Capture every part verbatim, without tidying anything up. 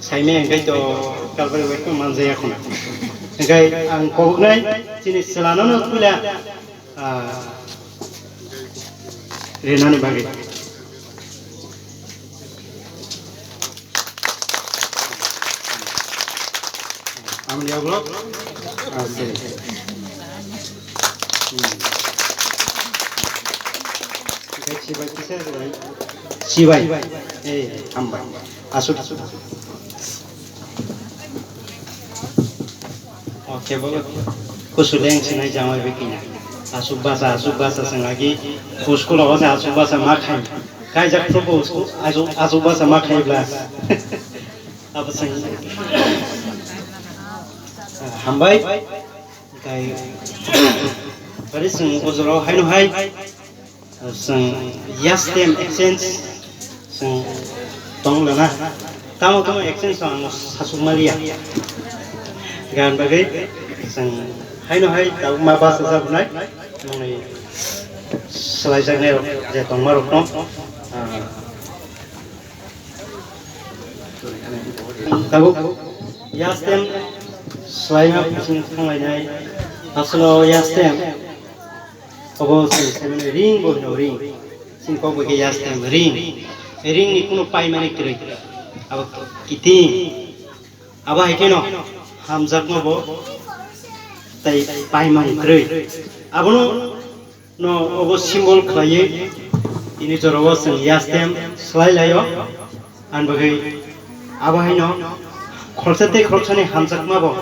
Saimaya hwnkhe to kalbai bai to manjaya khuna. Hwnkhe ang koboknai chini chwlano no puila, ah, rinani bagwi. Amoni yagulo, ah, siri. Hmm. Hwnkhe sibai kisa rinai? Sibai. Eh, hambai. Aswk. O kebo kusuleng sinai jamai bai kina. Aswk basa, aswk basa swng agi. School o se aswk basa ma khai. Kaijak phubo school, aswk, aswk basa ma khai bla. Abo swng. Hambai. Kai. Bari swng ojoro haino hai. Chwng yastem exchange chwng tong lana. Tamo tamo exchange ang sasuk maliya. Gan bagwi chwng haino hai tabuk ma basa jabnai. Nongni swlaijaknai rok je tongma rok no. Ah. Tabuk yastem swlaima bising thanglainai. Asolo yastem. Obo chwng saimano ring bo hino ring. Chini kok bai khe yastem ring. Ring ni kunu paimani kwrwi. Abo kiting. Abo hai kheno hamjakma bo tei paimani kwrwi. Abono no obo symbol khlaiwi tini jorao chwng yastem swlai laio. Ani bagwi abo haino khoroksa tei khoroksani hamjakma bo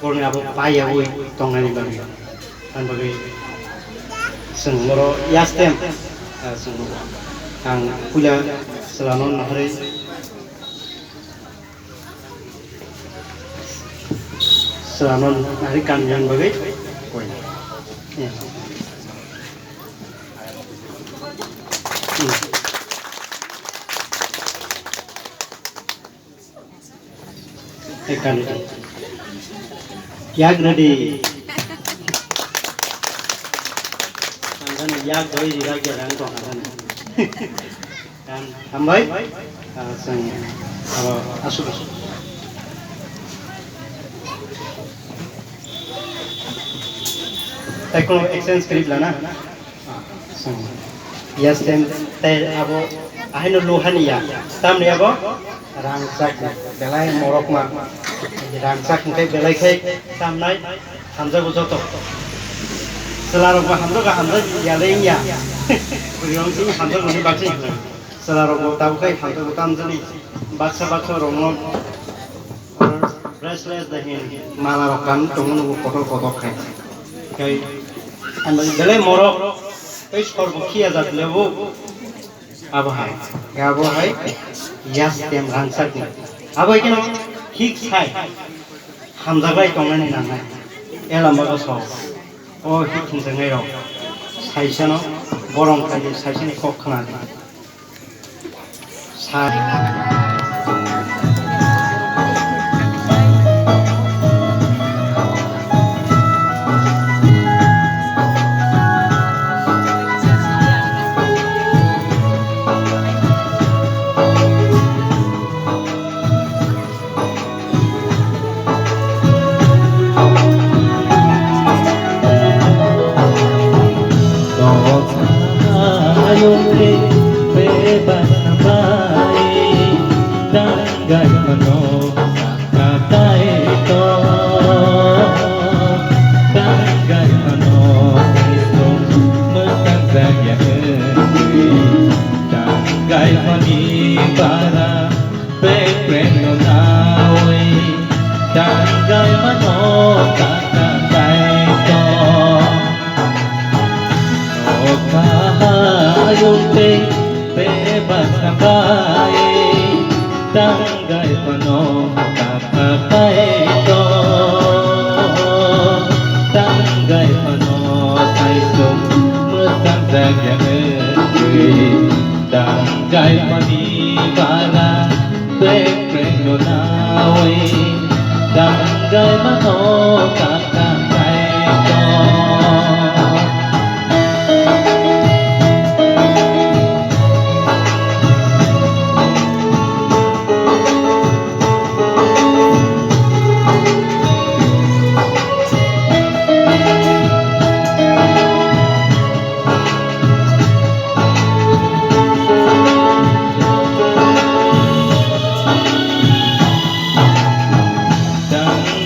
borokni abo paiyaui tongnani bagwi. Ani bagwi chwng oro yastem, ah, chwng ang puila chwlano naharwi Selamat hari kangen bagai. Poin. Ya. Hmm. Tekan itu. Yak ready. Tangkani yak doi di lagi ada angkong ada nih. Dan hambai, ah, chwng abo aswk aswk. Tei kono exchange kri lana? Ah, chwng. Yes, then tei abo ahaino luhani ya. Tamni abo rangchak belai morokma. Rangchak hwnkhe belai khai tamnai. Hamjago joto. Chwlarokbo hamjago, hamjak ya le wngya. Bwrwirok chini hamjakmani bagwi. Chwlarokbo tabuk khe hamjago tamjani. Baksa baksa rokno bracelet da hin malarok kan tongo nugo kotor kotor khai. Khai ang belai morok tei sorbo khiya jat lebu. Abo hai, abo hai, yastem rangchakni. Abo hai kheno hik sai, hamjaklai tongnani nangnai. Elam bago so, o hik thumjaknai rok, saisano, borong khaidi saisani kok khnadi. Sa- Katai to tanggai mano, saichung mwtang jagya wngwi. Tanggai mani bara, bek bek no nawi. Tanggai mano, tangkai to. Nokha hayung tei bebak sabai, tanggai phano takha khai to. Tanggai phano saichung mwchang jagya wngwi. Tanggai mani bara, bek bek no nawi. Tanggai mano takha khai to.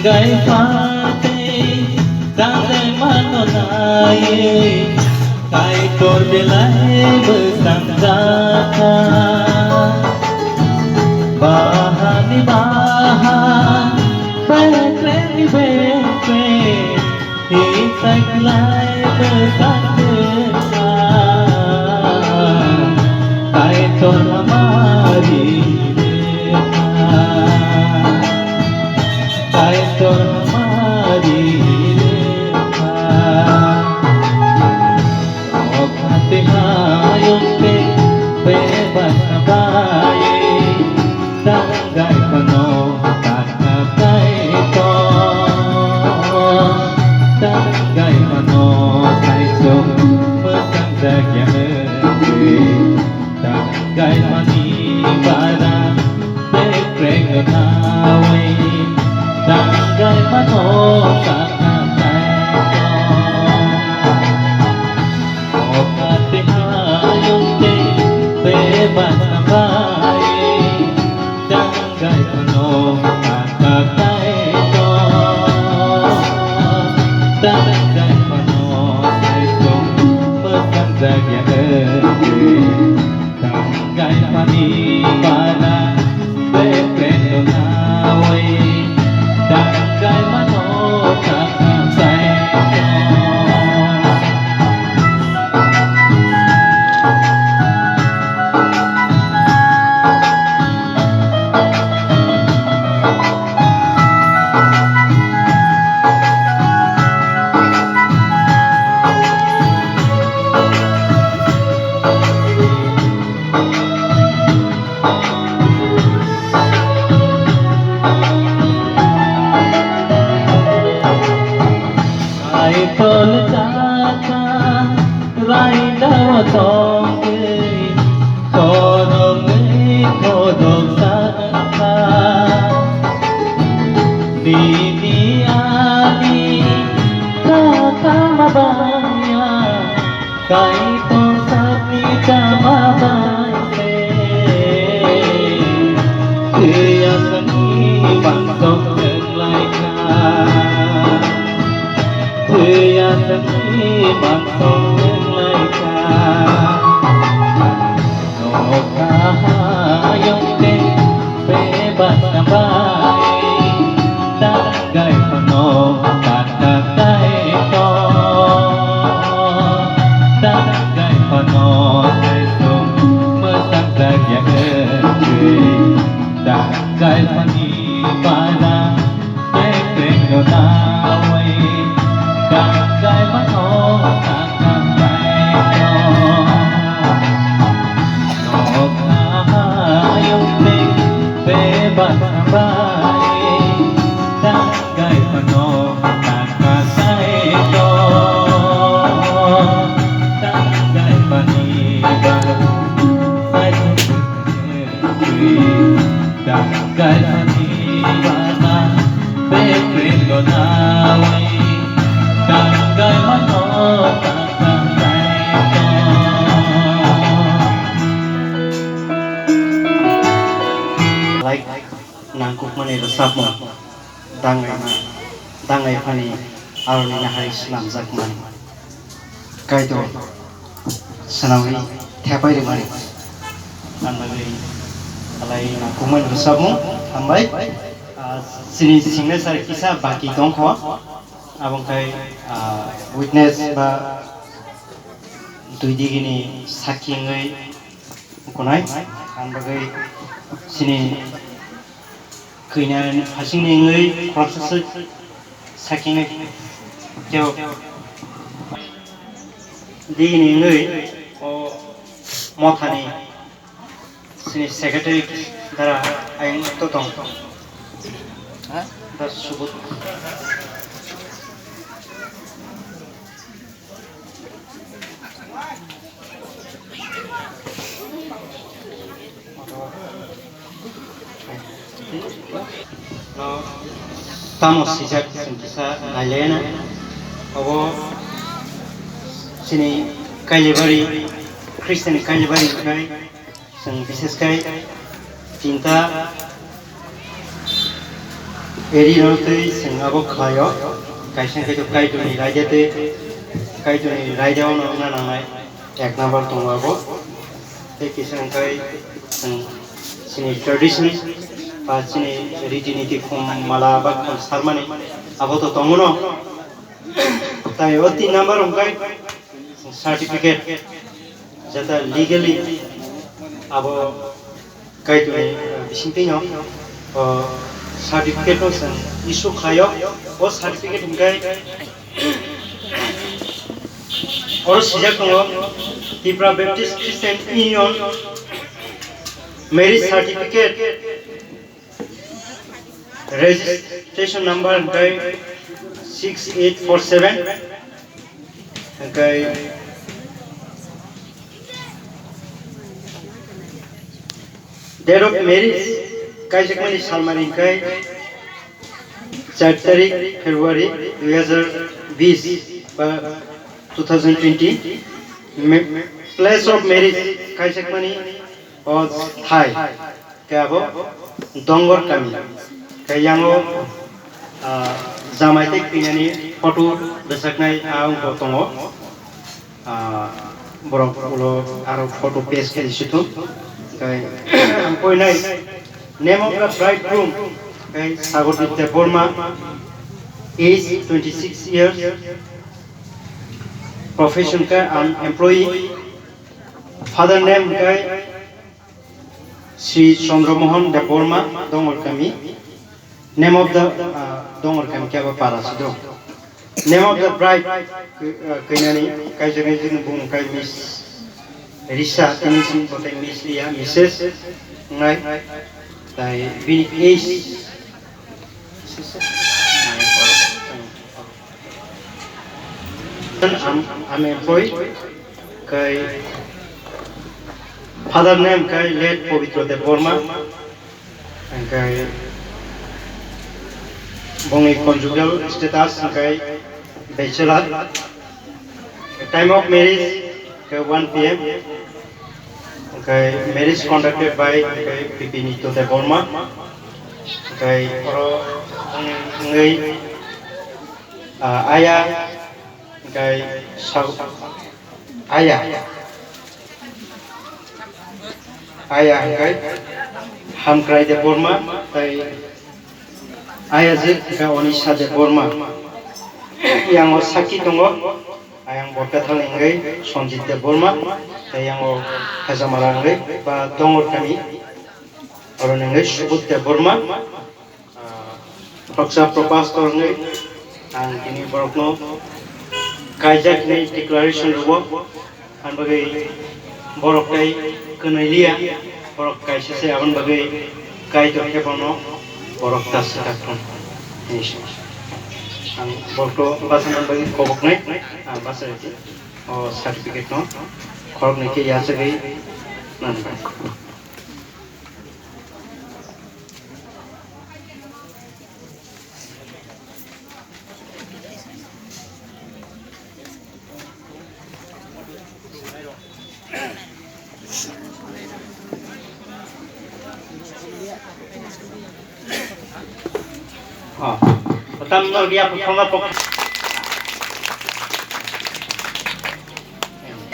Kaiphate tanglai mano nai, Kaitor belai bwsang jakha. Bahani baha, bekreni bekre, hisaklai bwsang jakha. Kaitor hamari rekha. Kaitor hamari rekha. O khate hayung te bebak bai. Tanggai phano takha Kaitor. Tanggai phano saisuk mwsang jakya wngwi. Tanggai mani bara bekreng nawi, tanggai mano sakha Kaitor. O khate hayung te bebak bai, tanggai mano sakha Kaitor. Tanggai mano saisuk mwsang jakya wngwi. Tanggai mani bara bekreng nawi, tanggai mano sakha Kaitor. Kaitor jakha raida o tongwi, khoroknwi khorok sakha. Nini ani kha kama bangya, Kaitor sakni kama bai se. Thwiya sakni bangsong wnglaikha. Thwiya sakni bangsong wnglaikha. Nokha hayung te bebak bai, tanggai phano takha Kaitor. Tanggai phano saisuk mwsang jakya wngwi, tanggai phani bara bekreng nawi, tanggai mano sakha Kaitor. Nokha hayung te bebak bai, tanggai phano sakha Kaitor. Tanggai phani bara saisuk Tanggai mani bara bekreng nawi, tanggai mano sakha Kaitor. Like nangkukmani rwchapmung. Dangai ma, dangai phani aroni nahari swnamjakmani. Kaitor swnamwi thepai rwmani. Ang bagwi alai nangkukmani rwchapmung hambai. Ah, chini signature kisa baki tongkho. Abo wngkha, ah, witness ba twi digini sakhi wngwi kunai. Ang bagwi chini Khuina hasingni wngwi khoroksa swk sakingwi teo. Dini wngwi o mothani sini secretary dara ayang to tong. Da subut. Tamo sijak chwng kisa nailaiana. Obo chini Kailabari, Christian Kailabari hwnkhe chwng bishesh khai tinta Eri no tei chwng abo khlaio, kaisa khe to Kaitorni raida tei Kaitorni raida-o no wngna nangnai ek number tongo abo. Tei kisa hwnkhe chwng chini tradition ba chini riti niti khum mala ba khum sarmani abo to tongo no. Tai o tin number hwnkhe certificate, jeta legally abo Kaitorni, uh, bisingtwi no, uh, certificate no chwng issue khlaio. O certificate hwnkhe oro swijak tongo, Tripura Baptist Christian Union marriage certificate. Registration number hwnkhe six eight four seven. Hwnkhe date of marriage kaijakmani salmani hwnkhe char tarik February dui hazar bis ba two thousand twenty. Me-, place of marriage kaijakmani o thai. Khe abo Dongor kami. Khe yango, ah, jamai tei kwinani photo rwchapnai a wngkha tongo. Ah, borok ulo aro photo paste khe sithung. Khe ang koinai name of the bridegroom khe Sagor Debbarma, age twenty six years, profession khe unemployee, father name khe Sri Chandra Mohan Debbarma, Dongor kami. Name of the, uh, Dongor kami khe abo para si do. Name of the bride, kwi-, uh, kwinani, kaijaknai jini bumung khe Miss Risa, tini sini kotai Miss Ria, Missus wngnai. Tai bini age. Am, am employee, kai father name kai late Pabitra Debbarma, kai bongni conjugal status kai bachelor, time of marriage kai one P M, kai marriage conducted by kai P P Nitya Debbarma, kai oro wngwi, ah, aya, hingkai sab-, aya, aya hingkai Hamkrai Debbarma, tai aya je hingkai Onisha Debbarma. Yang o sakki tongo, ayang Borkathal hingkai Sanjit Debbarma, tai yang o Hajamara hingkai ba Dongor kami, oro hingkai Subodh Debbarma. Ah, khoroksa propose tornai, ang tini borokno kaijak hinwi declaration rwo, ang bagwi borok tei kwnwi liya, borok kaisa se aboni bagwi Kaitor khe bono borok ta swkak thung hinwi se. Ang borokno bachana bagwi koboknai, ang bachai o certificate no khoroknwi khe yachagwi nang. Oh, pertama dia pertama pok.